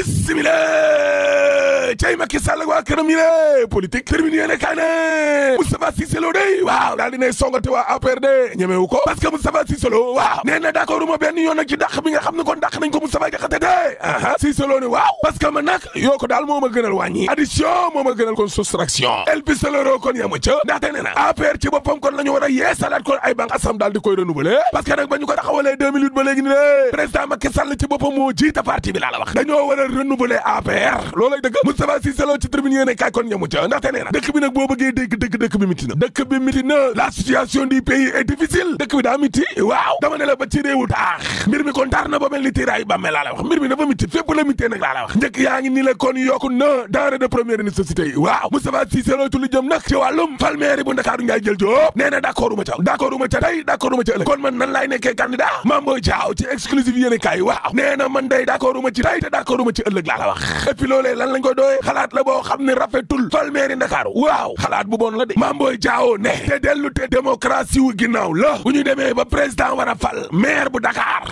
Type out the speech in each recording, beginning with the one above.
bismillah cay Macky Sall ak waa këram yi ne politique termine yéene kaa ne Moustapha Cissé Lo day waaw daal dinay songate waa APR de ñemewu ko parce que Moustapha Cissé Lo waaw nee na d'accord uma benn yoon nag ci dàq bi nga xam ne kon dàq nañ ko Moustapha Diakhaté de aha Cissé Lo ne waaw parce que man nag yoo ko daal moo ma gënal wàññi addition moo ma gënal kon soustraction el pistolero kon yamu ca ndaxte nee na APR ci boppam kon la ñu war a yeesalaat kon ay bànqaasam daal di koy renouveler parce que nag ba ñu ko taxawalee 2008 ba léegi ni ne président Macky Sall ci boppam moo jiite parti bi laa la wax dañoo war a renouveler APR loolay dëgg Moustapha Cissé Lo ci tribune yéene kaay kon yamu ca ndaxte nee na dëkk bi nag boo bëggee dégg dëkk bi miti na dëkk bi miti na la situation du pays est difficile dëkk bi daa miti waaw dama ne la ba ci réewu taax mbir mi kon tar na ba mel ni tiiraay bàmmee laa la wax mbir mi dafa miti fépp la mitee nag laa la wax njëkk yaa ngi ni la kon yokku na denrée de première nécessité yi waaw Moustapha Cissé Lo ci lu jëm nag ci wàllum fal maire bu Ndakaaru Ndiaye jël Diop nee na d'accord uma ca tey d'accord uma ca ëllëg kon man nan laay nekkee candidat Mame Boye Diao ci exclusive yéene kaay waaw nee na man day d'accord uma ci tey te d'accord uma ci ëllëg laa la wax et puis loolee lan lañ koy dooyee xalaat la boo xam ne rafetul fal maire Ndakaaru waaw xalaat bu bon la de Mame Boye Diao ne te dellu te démocratie wu ginnaaw la bu ñu demee ba président war a fal maire bu Dakar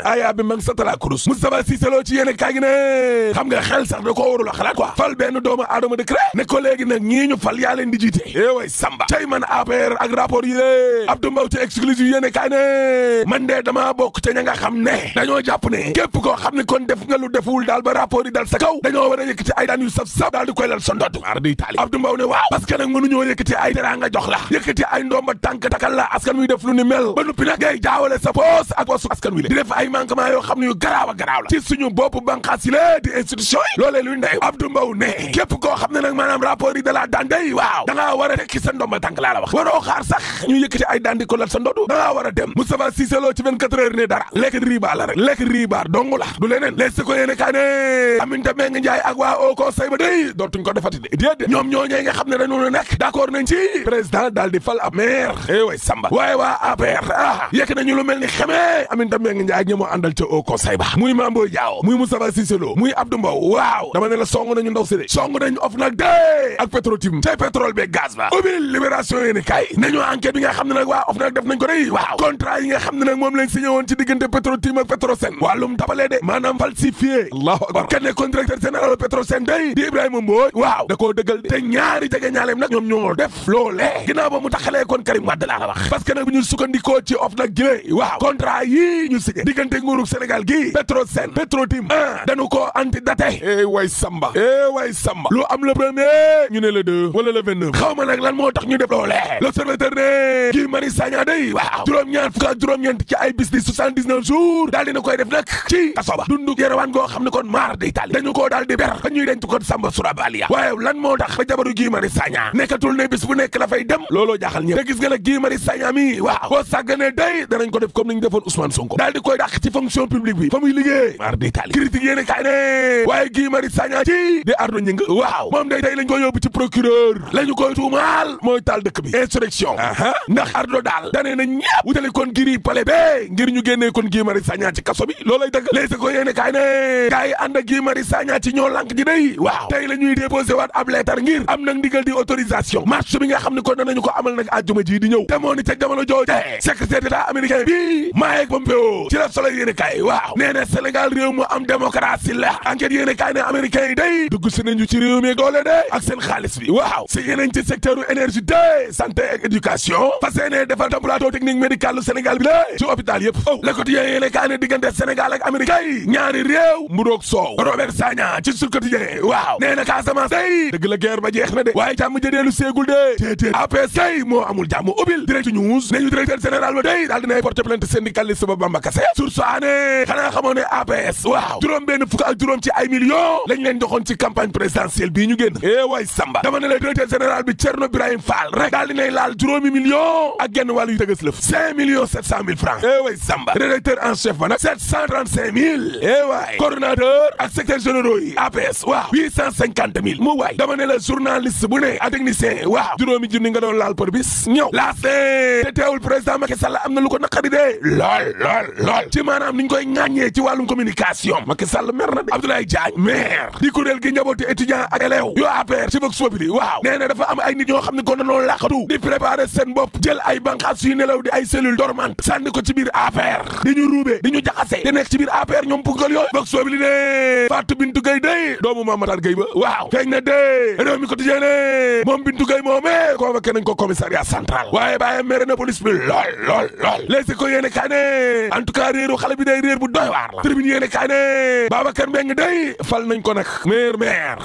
aya bi ma ngi satala kurus Moustapha Cissé Lo ci yéene kaay gi ne xam nga xel sax da ko warul a xalaat quoi fal benn doomu aadama décret ne ko léegi nag ñii ñu fal yaa leen di jiite way samba tey man APR ak rapport yi lée Abdou Mbow ci exclusive yéene kaay ne man de dama bokk ca ña nga xam ne dañoo jàpp ne képp koo xam ne kon def nga lu defuwul daal ba rapport yi dal sa kaw dañoo war a yëkkati ay daan yu saf daal di koy lal sa ndodd ar di taali Abdou Mbow ne waaw parce que nag mënuñoo yëkkati ay teraanga jox la yëkkati ay ndomba tànk takal la askan wi def lu ni mel ba nuppi nag ngay jaawale sa poos ak poosu askan wi le di def ay manquement yoo xam ne yu garaaw a garaaw la ci suñu bopp banqaas yi la di institution yi loolee luy ndey Abdou Mbow ne képp koo xam ne nag maanaam rapport yi da la daan day waaw da ngaa war a tekki sa ndomba tànk laa la wax waroo xaar sax ñu yëkkati ay daan di ko lal sa ndodd da ngaa war a dem Moustapha Cissé Lo ci 24 heures ne dara lekk riba la rek lekk riba dong la du leneen les si ko yéene kaa ne Aminata Mbengue Ndiaye ak waa Haut Conseil ba day dootuñ ko defati de déedéet ñoom ñooñee nga xam ne dañu nekk d'accord nañ ci président daal di fal ab maire way samba waaye waa APR yekk nañu lu mel ni xamee Aminata Mbengue Ndiaye ñi moo àndal ca Haut Conseil ba muy Mame Boye Diao muy Moustapha Cissé Lo muy Abdou Mbow waaw dama ne la song nañu ndaw si de song nañu OFNAC de ak Petrotim tey pétrole be gaz ba ubbil libération yéeni kay nañu enquête bi nga xam ne nag waa OFNAC def nañ ko day waaw contrat yi nga xam ne nag moom lañ signé woon ci diggante Petrotim ak Petrosen wàllum tabalee de maanaam falsifié allahu akbar kenn nekkoon directeur général Petrosen day di Ibrahima Mbodj waaw da koo dëggal te ñaari jege ñaaleem nag ñoom ñoo def loolee ginnaaw ba mu taxalee kon Karim Wade laa la wax parce que nag bu ñu sukkandikoo ci OFNAC gi waaw contrat yii ñu signé diggante nguurug Sénégal gi Petrosen Petrotim dañu ko antidaté way samba lu am le premier ñu ne le 2 wala le 29 xaw ma nag lan moo tax ñu def loolee l'observateur ne Guy Marius Sagna day waaw juróom-ñaar fukk ak juróom-ñeent ci ay bis di 79 jours daal dina koy def nag ci kaso ba dundu yarawaan goo xam ne kon maar day tali dañu koo daal di ber ba ñuy denc kon Samba Surabaliya waaye lan moo tax ba jabaru Guy Marius Sagna nekkatul ne bis bu nekk la fay dem looloo jaaxal ñëpp te gis nga nag Guy Marius Sagna mi waaw boo sàgganee day danañ ko def comme ni ñu defoon Ousmane Sonko daal di koy dàq ci fonction publique bi fa muy liggéey maar day tali critique yéene kaay ne waaye Guy Marius Sagna ci di Ardo Gningue waaw moom day tey lañ ko yóbbu ci procureur lañu koy tuumaal mooy taal dëkk bi insurrection ndax Ardo daal danee na ñëpp wutale kon giri pale be ngir ñu génnee kon Guy Marius Sagna ci kaso bi loolay dëgg léegi ko yéene kaay ne kaay yi ànd ak Guy Marius Sagna ci ñoo lànk ji day waaw tey la ñuy déposé waat ab lettre ngir am nag ndigal di autorisation marche bi nga xam ne kon danañu ko amal nag àjjuma ji di ñëw te moo ni ca jamono jooju secrétaire d'État américain bi Mike Pompeo ci la solo yéene kaay waaw nee na Sénégal réew mu am démocratie la enquête yéene kaay ne américain yi day dugg si nañu ci réew mi doole de ak seen xaalis bi waaw si yeneen ci secteur u énergie de santé ak éducation fas yéene defal tam plateau technique médical lu Sénégal bi la ci hôpital yëpp Le Quotidien yéene kaay ne diggante Sénégal ak Amérique yi ñaari réew mburoog soow Robert Sagna ci Sud Quotidien waaw nee na Casamance day dëgg la guerre ba jeex na de waaye jàmm jëdeelu seegul de téetéet APS kay moo amul jàmm ubbil Direct News nañu directeur général ba day daal dinay porter plainte syndicaliste ba Bamba Kassé source aané xanaa xamoo ne APS waaw juróom benn fukk ak juróom ci ay millions lañ leen joxoon ci campagne présidentielle bii ñu génn way samba dama ne la directeur général bi Thierno Birahim Fall rek daal dinay laal juróomi millions ak genn wàllu yu tëgës lëf 5,7 millions francs way samba rédacteur en chef ba nag 735 000 waay coordonnateur ak secrétaire généraux yi APS waaw waaw 850 000 mu waay dama ne la journaliste bu ne ak technicien waaw juróomi junni nga doon laal par bis ñëw laas te teewul président Macky Sall am na lu ko naqari de lool ci maanaam niñ koy ŋàññee ci wàllum communication Macky Sall mer na de Abdoulaye Diagne maire di kuréel gi njabooti étudiant ak élève yoo APR ci Vox Populi waaw nee na dafa am ay nit ñoo xam ne kon dañoo làqatu di préparer seen bopp jël ay banqaas yu nelaw di ay cellule dormante sànni ko ci biir APR di ñu ruube di ñu jaxase di nekk ci biir APR ñoom pungal yooyu Vox Populi ne Fatou Bintou Gueye day doomu Mame Matar Gueye ba waaw feeñ na de réew mi quotidien ne moom Bintou Gueye moomee convoqué nañ ko commissariat central waaye bàyyi mere na police bi lool léegi ko yéene kaa ne en tout cas réeru xale bi day réer bu doy waar la tribune yéene kaa ne Babacar Mbengue day fal nañ ko nag maire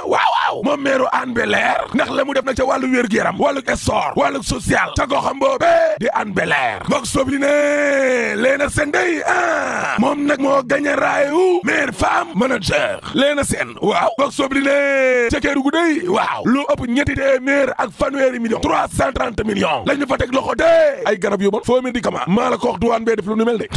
waaw moom maire Hann Bel-Air ndax la mu def nag ca wàllu wér-gu-yaram wàllu sport wàllu social ca goxam boobee di Hann Bel-Air Vox Populi ne Léna Sène day moom nag moo gagné raayu maire femme manager Léna Sène waaw Vox Populi ne ca Kédougou day waaw lu ëpp ñetti téeméer ak fanweeri millions 330 millions lañ ñu fa teg loxo de ay garab yu bon faux médicament maa la ko wax duwaan bee def lu nu mel de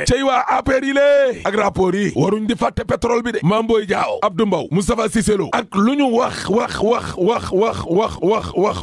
cey waa APR yi lée ak rapport yi waruñ di fàtte pétrole bi de Mame Boye Diao Abdou Mbow Moustapha Cissé Lo ak lu ñu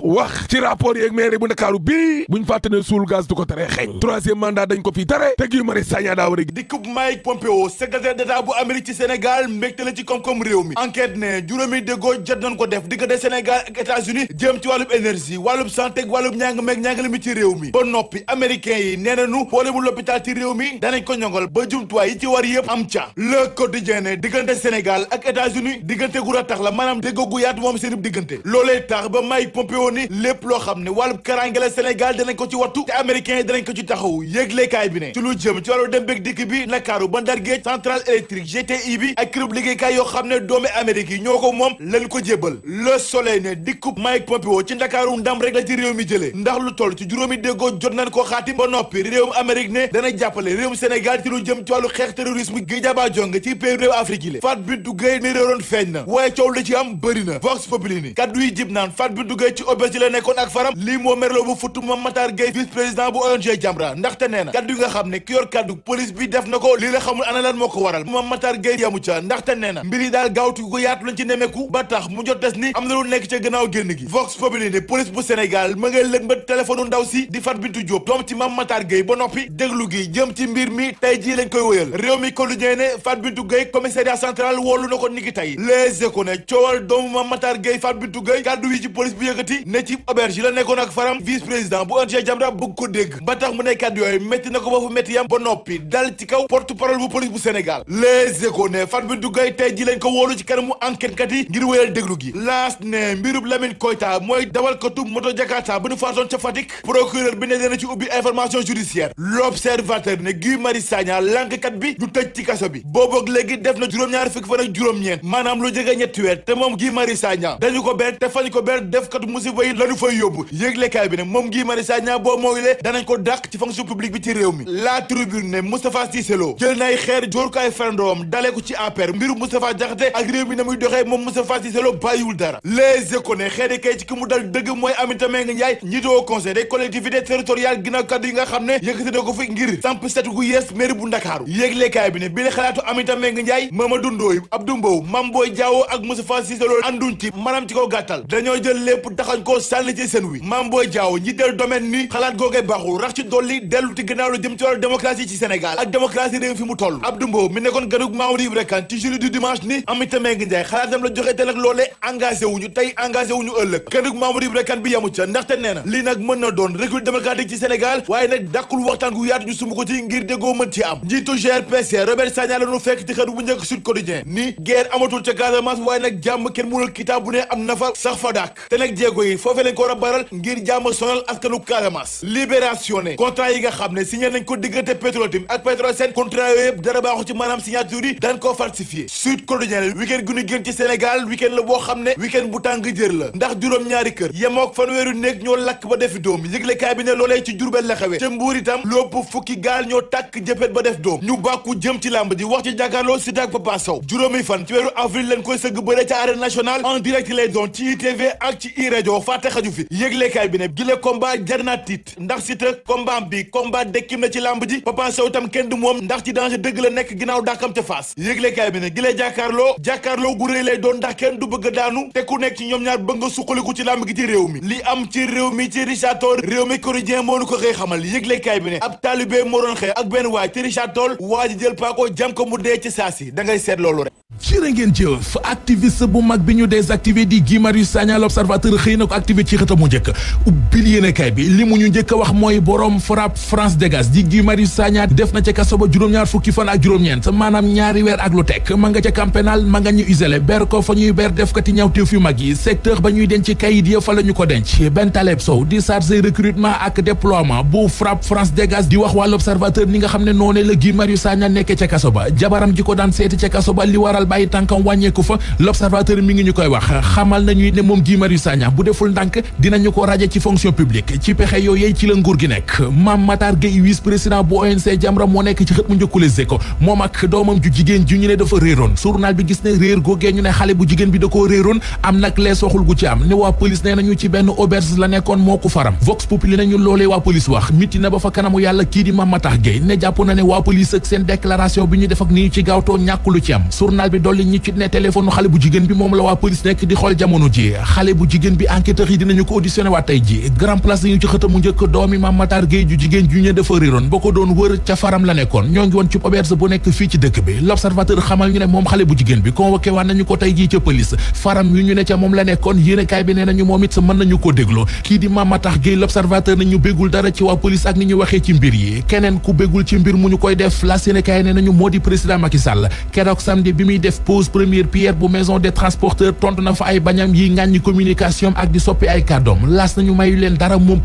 wax ci rapport yi ak maire bu Ndakaaru bii buñ fàtte ne suul gaz du ko tere xeeñ troisième mandat dañ ko fii tere te Guy Marius Sagna daa war a dikkub Mike Pompeo secrétaire d'État bu Amérique ci Sénégal mbégte la ci koom-koom réew mi enquête ne juróomi déggoo jot nañ ko def diggante Sénégal ak États-Unis jëm ci wàllub énergie wàllub santé ak wàllub njàng meeg njàngale mi ci réew mi ba noppi américains yi nee nañu boole bu l'hôpital ci réew mi danañ ko ñongal ba jumtuwaay yi ci war yëpp am ca le quotidien ne diggante Sénégal ak États-Unis diggante gu ratax la maanaam déggoo gu yaatu moom seen diggante loolee tax ba Mike Pompeo ni lépp loo xam ne wàllub karange la Sénégal danañ ko ci wattu te américains yi danañ ko ci taxaw yéeglekaay bi ne ci lu jëm ci wàllu dem beeg dikk bi Ndakaaru ba Ndar Géej centrale électrique GTI bi ak kërub liggéeykaay yoo xam ne doomi Amérique yi ñoo ko moom lañ ko jébbal le soleil ne dikkub Mike Pompeo ci Ndakaaru ndam rek la ci réew mi jëlee ndax lu toll ci juróomi déggoo jot nañ koo xaatim ba noppi réewum Amérique ne dana jàppale réewum Sénégal ci lu jëm ci wàllu xeex terrorisme gi jaaba jonge ci pays réew Afrique yi le Fatou Bintou Gueye mi réeroon feeñ na waaye coow la ci am bëri na Vox Populi ni kaddu yi jib naan Fatou Bintou Gueye ci auberge ci la nekkoon ak faram lii moo merloo bu futtu Mame Matar Gueye vice président bu ONG Jamra ndaxte nee na kaddu yi nga xam ne ki yor kaddu police bi def na ko lii la xamul ana lan moo ko waral Mame Matar Gueye yamu ca ndaxte nee na mbir yi daal gaawtu ko yaatu lañ ci nemeku ba tax mu jot des ni am na lu nekk ca gannaaw génn gi Vox Populi ne police bu Sénégal ma ngay lëg ba téléphone ndaw si di Fatou Bintou Diop doom ci Mame Matar Gueye ba noppi déglu gi jëm ci mbir mi tey jii lañ koy wëyal réew mi quotidien ne Fatou Bintou Gueye commissariat central woolu na ko niki tey Les Échos ne coowal doomu Mame Matar Gueye Fatou Bintou Gueye kaddu yi ci police bu yëkkati ne ci auberge yi la nekkoon ak faram vice président bu ONG Jamra bëgg ko dégg ba tax mu ne kaddu yooyu métti na ko ba fu métti yam ba noppi dal ci kaw porte parole bu police bu Sénégal Les Échos ne Fatou Bintou Gueye tey ji lañ ko wóolu ci kanamu enquête kat yi ngir wéyal déglu gi laas ne mbirub Lamine Koyta mooy dawal ko tub moto Jakarta bu ñu faatoon ca Fatick procureur bi ne dana ci ubbi information judiciaire L'Observateur ne Guy Marius Sagna lànkkat bi ñu tëj ci kaso bi booboog léegi def na juróom-ñaari fukki fan ak juróom-ñeent maanaam lu jege ñetti weer te moom Guy Marius Sagna dañu ko ber te fañ ko ber def katu musiba yi lañu fay yóbbu yéeglekaay bi ne moom Guy Marius Sagna boo mooyulee danañ ko dàq ci fonction publique bi ci réew mi La Tribune ne Moustapha Cissé Lo jël nay xeer jóor ko ay farandoom dalee ko ci APR mbiru Moustapha Diakhaté ak réew mi na muy doxee moom Moustapha Cissé Lo bàyyiwul dara Les Échos ne xeeri kay ci ki mu dal dëgg mooy Aminata Mbengue Ndiaye njiitu au conseil des collectivités territoriales ginnaaw kaddu yi nga xam ne yëkkati na ko fi ngir samp set gu yees mairie bu Ndakaaru yéeglekaay bi ne bi la xalaatu Aminata Mbengue Ndiaye Mamadou Ndoye Abdou Mbow Mame Boye Diao ak Moustapha Cissé Lo ànduñ ci maanaam ci ko gàttal dañoo jël lépp taxañ ko sànni ci seen wi Mame Boye Diao njiital domaine ni xalaat googee baaxul rax ci dolli dellu ci gannaaw lu jëm ci wàllu démocratie ci Sénégal ak démocratie réew fi mu toll Abdou Mbow mi nekkoon ganug Mamadou Ibra Kane ci journée du dimanche ni Aminata Mbengue Ndiaye xalaatam la joxe te nag loolee engagé wuñu tey engagé wuñu ëllëg ganug Mamadou Ibra Kane bi yamu ca ndaxte nee na lii nag mën na doon recul démocratique ci Sénégal waaye nag dàqul waxtaan gu yaatu ñu sumb ko ci ngir déggoo mën ci am njiitu GRPC Robert Sagna la ñu fekk ci xëdu bu njëkk Sud Quotidien ni guerre amatul ca Casamance waaye nag jàmm kenn mënul kitaab bu ne am na fa sax fa dàkk te nag jéego yi foofee lañ ko war a baral ngir jàmm sonal askanu Casamance Libération ne contrat yi nga xam ne signé nañ ko diggante Petrotim ak Petrosen contrat yooyu yëpp dara baaxu ci maanaam signature yi daan koo falsifié Sud Quotidien week-end gu ñu gën ci Sénégal week-end la boo xam ne week-end bu tàng jër la ndax juróom-ñaari kër yemook fanweeru néeg ñoo lakk ba defi doom yëglekaay bi ne loolee ci Jurbel la xewe ca Mbuur itam lépp fukki gaal ñoo tàkk jëppet ba def doom ñu bàkku jëm ci làmb ji wax ci jàkkaarloo Siteu ak Papa Sow juróomi fan fan ci weeru avril lañ koy sëgg bëre ca arène nationale en direct lay doon ci ITV ak ci iRadio fàtte xaju fi yëglekaay bi ne gile combat jar naa tiit ndax Siteu combat bi combat dekkim na ci lamb ji Papa Sow tam kenn du moom ndax ci danger dëgg la nekk ginnaaw dàkkam ca Fass yëglekaay bi ne gile jàkkaarloo gu rëy lay doon ndax kenn du bëgg a daanu te ku nekk ci ñoom ñaar bëgg nga suqaliku ci lamb gi ci réew mi li am ci réew mi ci Richard Toll réew mi quotidien moo nu ko xëy xamal yëglekaay bi ne ab talibé moo doon xëy ak benn waay ci Richard Toll waa ji jël paako jam ko mu dee ci saasi da ngay seet loolu rek. jërë ngeen jëf activiste bu mag bi ñu désactivé di Guy Marius Sagna l'Observateur xëy na ko activé ci xëtam mu njëkk ubbil yéenekaay bi li mu ñu njëkk a wax mooy borom FRAPP France Dégage di Guy Marius Sagna def na ca kaso ba juróom-ñaar fukki fan ak juróom-ñeent maanaam ñaari weer ak lu teg ma nga ca camp pénal ma nga ñu isolé ber ko fa ñuy ber def kati ñaawteef yu mag yi secteur ba ñuy denc kayit ya fa la ñu ko denc Ben Taleb Sow di chargé recrutement ak déploiement bu FRAPP France Dégage di wax waa l'Observateur ni nga xam ne noone la Guy Marius Sagna nekkee ca kaso ba jabaram ji ko daan seeti ca kaso ba li waral bàyyi tànkam wàññeeku fa l'Observateur mi ngi ñu koy wax xamal nañu ne moom Guy Marius Sagna bu deful ndànk dinañu ko raje ci fonction publique ci pexe yooyu ci la nguur gi nekk Mame Matar Gueye vice président bu ONC Jamra moo nekk ci xët mu njëkku Les Échos moom ak doomam ju jigéen ju ñu ne dafa réeroon journal bi gis ne réer googee ñu ne xale bu jigéen bi da koo réeroon am nag lees waxul gu ci am ne waa police nee nañu ci benn auberge la nekkoon moo ko faram Vox Populi nañu loolee waa police wax miti na ba fa kanamu yàlla kii di Mame Matar Gueye ne jàpp na ne waa police ak seen déclaration bi ñu def ak ni ci gaawtoo ñàkkulu ci am journal bi dolli ñi ci ne téléphone xale bu jigéen bi moom la waa police nekk di xool jamono ji xale bu jigéen bi enquêteurs yi dinañu ko auditionné waat tey ji grand place dañu ci xëtamu njëkk doomi Mame Matar Gueye ju jigéen ju ñu dafa réeroon ba ko doon wër ca faram la nekkoon ñoo ngi woon ci auberge bu nekk fii ci dëkk bi l'Observateur xamal ñu ne moom xale bu jigéen bi convoqué waan nañu ko tey ji ca police faram yu ñu ne ca moom la nekkoon yéenekaay bi nee nañu moom it sa mën nañu ko dégloo kii di Mame Matar Gueye l'Observateur nañu béggul dara ci waa police ak ni ñu waxee ci mbir yi keneen ku béggul ci mbir mu ñu koy def la yéenekaay nee nañu moo di président Macky Sall keroog samedi bi muy def pose première pierre bu maison des transporteurs tontu na fa ay bañam yi ngàññi communication ak di soppi ay kàddoom laas nañu mayu leen dara moom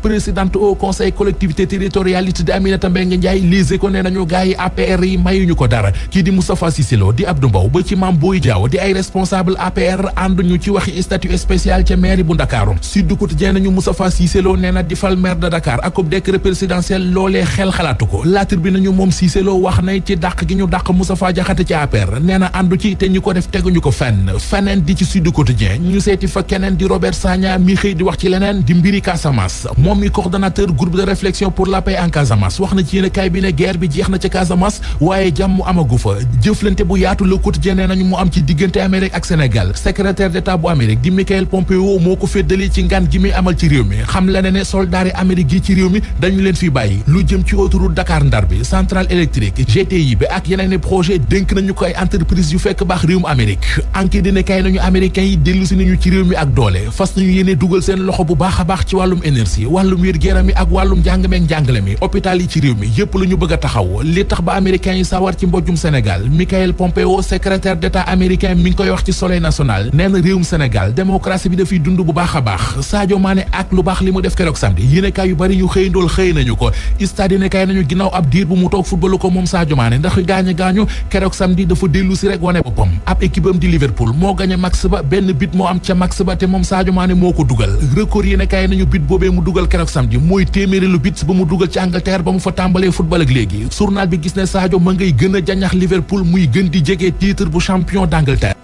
présidente au conseil collectivité territorialité di Aminata Mbengue Ndiaye lise ko nee nañu gars yi APR yi mayuñu ko dara kii di Moustapha Cissé Lo di Abdou Mbow ba ci Mame Boye Diao di ay responsable APR ànduñu ci waxi statut spécial ca mairie bu Ndakaaru Sud Quotidien nañu Moustapha Cissé Lo nee na di fal maire de Dakar ak décret présidentiel loolee xel xalaatu ko La Tribune nañu moom Cissé Lo wax na ci dàq gi ñu dàq Moustapha Diakhaté ci APR nee na àndu ci te ñu ko def teguñu ko feneen di ci Sud Quotidien ñu seeti fa keneen di Robert Sagna mi xëy di wax ci leneen di mbiri Casamance moom mi coordonnateur groupe de réflexion pour la paix en Casamance wax na ci yéen kaay bi ne guerre bi jeex na ca Casamance waaye jàmm amagu fa jëflante bu yaatu Le Quotidien nee nañu mu am ci diggante Amérique ak Sénégal secrétaire d'État bu Amérique di Michael Pompeo moo ko féddali ci ngan gi muy amal ci réew mi xam la ne soldaar yi Amérique yi ci réew mi dañu leen fi bàyyi lu jëm ci autoroute Dakar Ndar bi centrale électrique GTI bi ak yeneen projet dénk nañu ko ay entreprise yu fekk baax réewum Amérique enquête dina kay nañu américains yi dellu si nañu ci réew mi ak doole fas nañu yéene dugal seen loxo bu baax a baax ci wàllum énergie wàllum wér-gu-yaram mi ak wàllum njàng meek njàngale mi hôpital yi ci réew mi yépp la ñu bëgg a taxaw li tax ba américains yi sawar ci mbojum Sénégal Michael Pompeo secrétaire d'État américain mi ngi koy wax ci Soleil national nee na réewum Sénégal démocratie bi dafay dund bu baax a baax Sadio Mané ak lu baax li mu def keroog samedi yéenekaay yu bari ñu xëyandool xëy nañu ko stade yéenekaay nañu ginnaaw ab diir bu mu toog footballu ko moom Sadio Mané ndax gaañu keroog samedi dafa dellu si rek wane boppam ab équipe am di Liverpool moo gagné max ba benn bit moo am ca max ba te moom Sadio Mané moo ko dugal record yéenekaay nañu bit boobee mu dugal keroog samedi mooy téeméeri lu bit ba mu dugal ci Angleterre ba mu fa tàmbalee football ak léegi journal bi gis ne Sadio ma ngay gën a jañax Liverpool muy gën di jege titre bu champion d'Angleterre.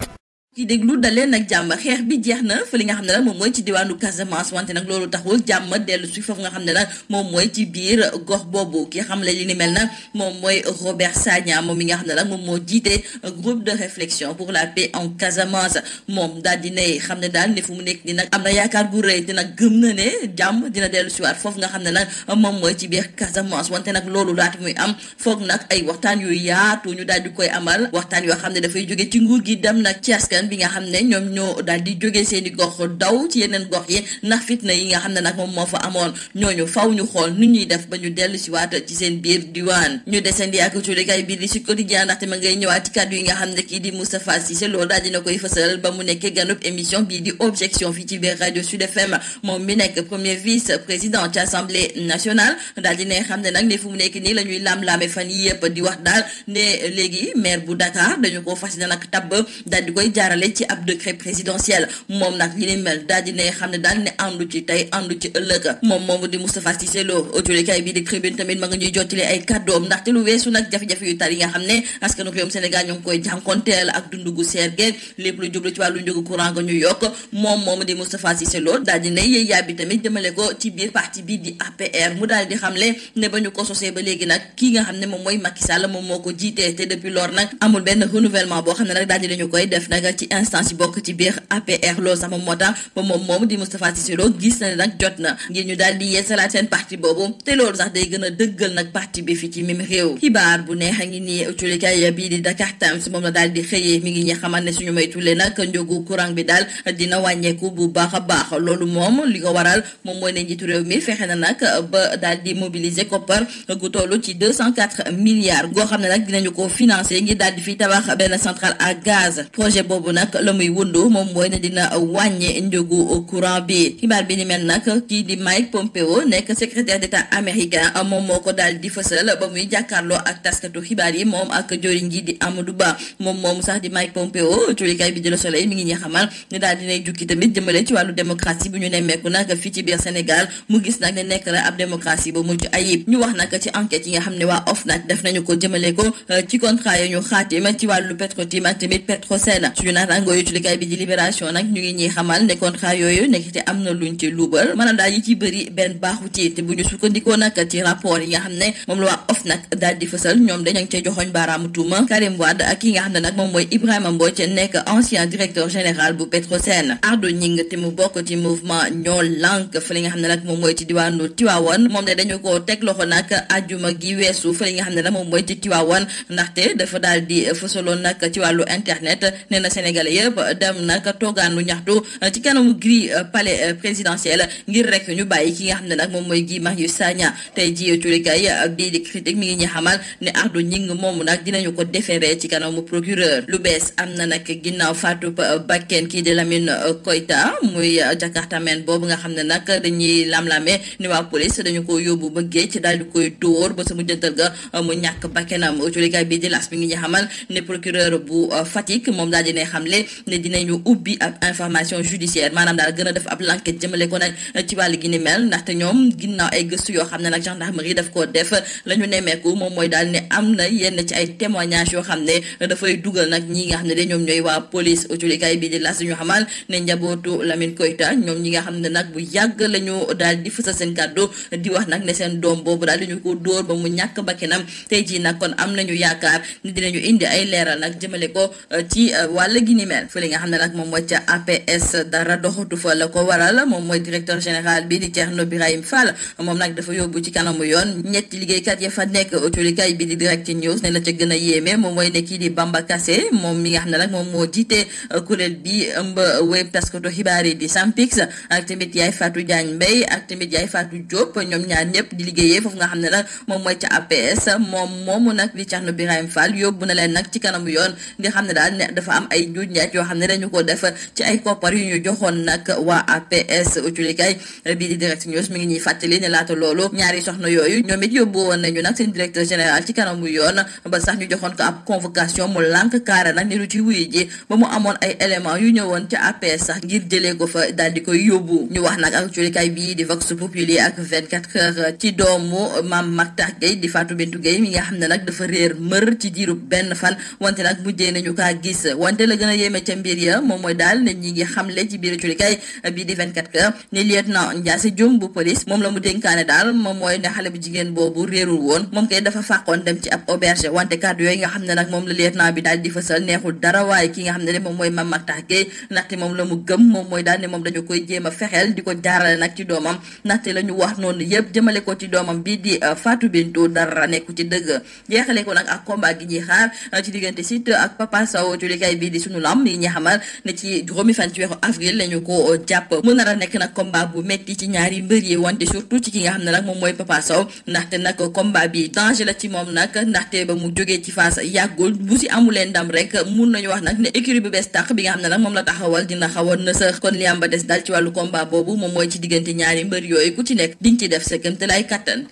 ci déglu dalee nag jàmm xeex bi jeex na fa li nga xam ne nag moom mooy ci diwaanu Casamance wante nag loolu taxul jàmm dellu si foofu nga xam ne nag moom mooy ci biir gox boobu ki xam le li ni mel na moom mooy Robert Sagna moom mi nga xam ne nag moom moo jiite groupe de réflexion pour la paix en Casamance moom daal di ne xam ne daal ne fu mu nekk ni nag am na yaakaar gu rëy te nag gëm na ne jàmm dina dellu si waat foofu nga xam ne nag moom mooy ci biir Casamance wante nag loolu laata muy am foog nag ay waxtaan yu yaatu ñu daal di koy amal waxtaan yoo xam ne dafay jóge ci nguur gi dem nag ci askan bi nga xam ne ñoom ñoo daal di jóge seeni gox daw ci yeneen gox yi ndax fitna yi nga xam ne nag moom moo fa amoon ñooñu faw ñu xool nu ñuy def ba ñu dellu si waat ci seen biir diwaan ñu desandi ak culikay bii di si quotidien ndaxte ma ngay ñëwaat ci kàddu yi nga xam ne kii di Moustapha Cissé Lo daal dina koy fësal ba mu nekkee ganub émission bii di objection fii ci biir rajo Sud FM moom mi nekk premier vice président ci assemblée nationale daal dina xam ne nag ne fu mu nekk nii la ñuy laam-laame fan yi yëpp di wax daal ne léegi maire bu Dakar dañu ko fas yéene nag tabb daal di koy jaaral jaarale ci ab décret présidentiel moom nag li ni mel daal di ne xam ne daal ne àndu ci tey àndu ci ëllëg moom moomu di Moustapha Cissé Lo autolikaay bi di Tribune tamit ma nga ñuy jottali ay kàddoom ndaxte lu weesu nag jafe-jafe yu tar yi nga xam ne askanu réewum Sénégal ñoo ngi koy jànkonteel ak dundu gu seer geeg lépp lu jublu ci wàllu njëgu courant nga ñu yokk moom moomu di Moustapha Cissé Lo daal di ne yéey yaa bi tamit jëmale ko ci biir parti bi di APR mu daal di xamle ne ba ñu ko sosee ba léegi nag kii nga xam ne moom mooy Macky Sall moom moo ko jiitee te depuis lors nag amul benn renouvellement boo xam ne nag daal di dañu koy def nag ci instance yi bokk ci biir APR loolu sax moom moo tax ba moom di Moustapha Cissé Lo gis na ne nag jot na ngir ñu daal di yeesalaat seen parti boobu te loolu sax day gën a dëggal nag parti bi fi ci mim réew xibaar bu neex a ngi nii culikaay bii di Dakar Times moom la daal di xëyee mi ngi ñi xamal ne suñu maytulee nag njógu courant bi daal dina wàññeeku bu baax a baax loolu moom li ko waral moom mooy ne njiitu réew mi fexe na nag ba daal di mobiliser koppar gu toll ci 204 milliards goo xam ne nag dinañu ko financer ngir daal di fi tabax benn centrale à gaz projet boobu nag la muy wundu moom mooy ne dina wàññe njógu courant bi xibaar bi ni mel nag kii di Mike Pompeo nekk secrétaire d'état américain moom moo ko daal di fësal ba muy jàkkaarloo ak taskatu xibaar yi moom ak joriñ ji di Amadou Ba moom moomu sax di Mike Pompeo culikaay bi di Le Soleil mi ngi ñuy xamal ne daal dinay jukki tamit jëmale ci wàllu démocratie bu ñu nemmeeku nag fii ci biir Sénégal mu gis nag ne nekk na ab démocratie ba mucc ayib ñu wax nag ci enquête yi nga xam ne waa OFNAC def nañu ko jëmale ko ci contrat yi ñu xaatim ci wàllu Petro-Tim ak tamit Petrosen suñu naataangoo yu culikaay bi di Libération nag ñu ngi ñuy xamal ne contrat yooyu nekk te am na luñ ci luubal maanaam daal yi ci bëri benn baaxu ci te bu ñu sukkandikoo nag ci rapport yi nga xam ne moom la waa OFNAC daal di fësal ñoom dañu ngi cee joxoñ baaraamu tuuma Karim Wade ak ki nga xam ne nag moom mooy Ibrahima Mbodj nekk ancien directeur général bu Petrosen Ardo Ñing te mu bokk ci mouvement ñoo lànk fa li nga xam ne nag moom mooy ci diwaanu Tivaouane moom de dañu ko teg loxo nag ajuma gi weesu fa li nga xam ne nag moom mooy ci Tivaouane ndaxte dafa daal di fësaloon nag ci wàllu internet nee na Sénégalais yëpp dem nag toogaanu ñaxtu ci kanamu grille palais présidentiel ngir rek ñu bàyyi ki nga xam ne nag moom mooy Guy Marius Sagna tey ji culikaay bii di critique mi ngi ñu xamal ne Ardo Ñing moomu nag dinañu ko déféré ci kanamu procureur lu bees am na nag ginnaaw faatu bakken kii di Lamine Koita muy jakartamen boobu nga xam ne nag dañuy lam-lame ni waa police dañu ko yóbbu ba géej daal di koy dóor ba sama jëntal ga mu ñàkk bakkenam culikaay bii di L'As mi ngi ñu xamal ne procureur bu Fatick moom daal dina xamle ne dinañu ubbi ab information judiciaire maanaam daal gën a def ab l'enquête jëmale ko nag ci wàllu gi ni mel ndaxte ñoom ginnaaw ay gëstu yoo xam ne nag gendarmerie daf koo def la ñu nemmeeku moom mooy daal ne am na yenn ci ay témoignages yoo xam ne dafay dugal nag ñi nga xam ne de ñoom ñooy waa police culikaay bii di L'As ñu xamal ne njabootu Lamine Koita ñoom ñi nga xam ne nag bu yàgg la ñu daal di fësal seen kàddu di wax nag ne seen doom boobu daal dañu ko dóor ba mu ñàkk bakkanam tey jii nag kon am nañu yaakaar ni dinañu indi ay leeral nag jëmale ko ci wàll gi ni mel fa li nga xam ne nag moom mooy ca APS dara doxatu fa la ko waral moom mooy directeur général bi di Thierno Birahim Fall moom nag dafa yóbbu ci kanamu yoon ñetti liggéeykat ya fa nekk culikaay bi di Direct News ne la ca gën a yéeme moom mooy ne kii di Bamba Kassé moom mi nga xam ne nag moom moo jiite kuréel bi ëmb web taskatu xibaar yi di Sampix ak tamit yaay Fatou Diagne Mbaye ak tamit yaay Fatou Diop ñoom ñaar ñëpp di liggéeyee foofu nga xam ne nag moom mooy ca APS moom moomu nag di Thierno Birahim Fall yóbbu na leen nag ci kanamu yoon nga xam ne daal ne dafa am ay njuuj njaaj yoo xam ne dañu ko def ci ay koppar yu ñu joxoon nag waa APS culikaay bii di Direct News mi ngi ñuy fàttali ne laata loolu ñaari soxna yooyu ñoom it yóbbu woon nañu nag seen directeur général ci kanamu yoon ba sax ñu joxoon ko ab convocation mu lànk kaara nag ne lu ci wuyu ji ba mu amoon ay éléments yu ñëwoon ca APS sax ngir jëlee ko fa daal di koy yóbbu ñu wax nag ak culikaay bii di Vox Populi ak 24 heures ci doomu Mame Mactar Gueye di Fatou Bintou Gueye mi nga xam ne nag dafa réer mër ci diiru benn fan wante nag mujjee nañu kaa gis wante la gën a yéeme ca mbir ya moom mooy daal ne ñi ngi xamle ci biir culikaay bii di 24 heures ne lieutenant Ndiasse Dioum bu police moom la mu dénkaane daal moom mooy ne xale bu jigéen boobu réerul woon moom kay dafa fàqoon dem ci ab auberge wante kàddu yooyu nga xam ne nag moom la lieutenant bi daal di fësal neexul dara waaye ki nga xam ne moom mooy Mame Mactar Gueye ndaxte moom la mu gëm moom mooy daal ne moom dañu koy jéem a fexeel di ko jaarale nag ci doomam ndaxte la ñu wax noonu yëpp jëmale ko ci doomam bii di Fatou Bintou dara nekku ci dëgg jeexale ko nag ak combat gi ñuy xaar ci diggante Siteu ak Papa Sow culikaay bii di sunu lamb yi ñi xamal ne ci juróomi fan ci weeru avril lañu ko jàpp mu nar a nekk nag combat bu metti ci ñaari mbër yi wante surtout ci ki nga xam ne nag moom mooy Papa Sow ndaxte nag combat bi danger la ci moom nag ndaxte ba mu jógee ci Fass yàggul bu si amuleen ndam rek mun nañu wax nag ne écurie bu bees tax bi nga xam ne nag moom la taxawal dina xaw a nësër kon li am ba des daal ci wàllu combat boobu moom mooy ci diggante ñaari mbër yooyu ku ci nekk diñ ci def sa kéemtalaay kattan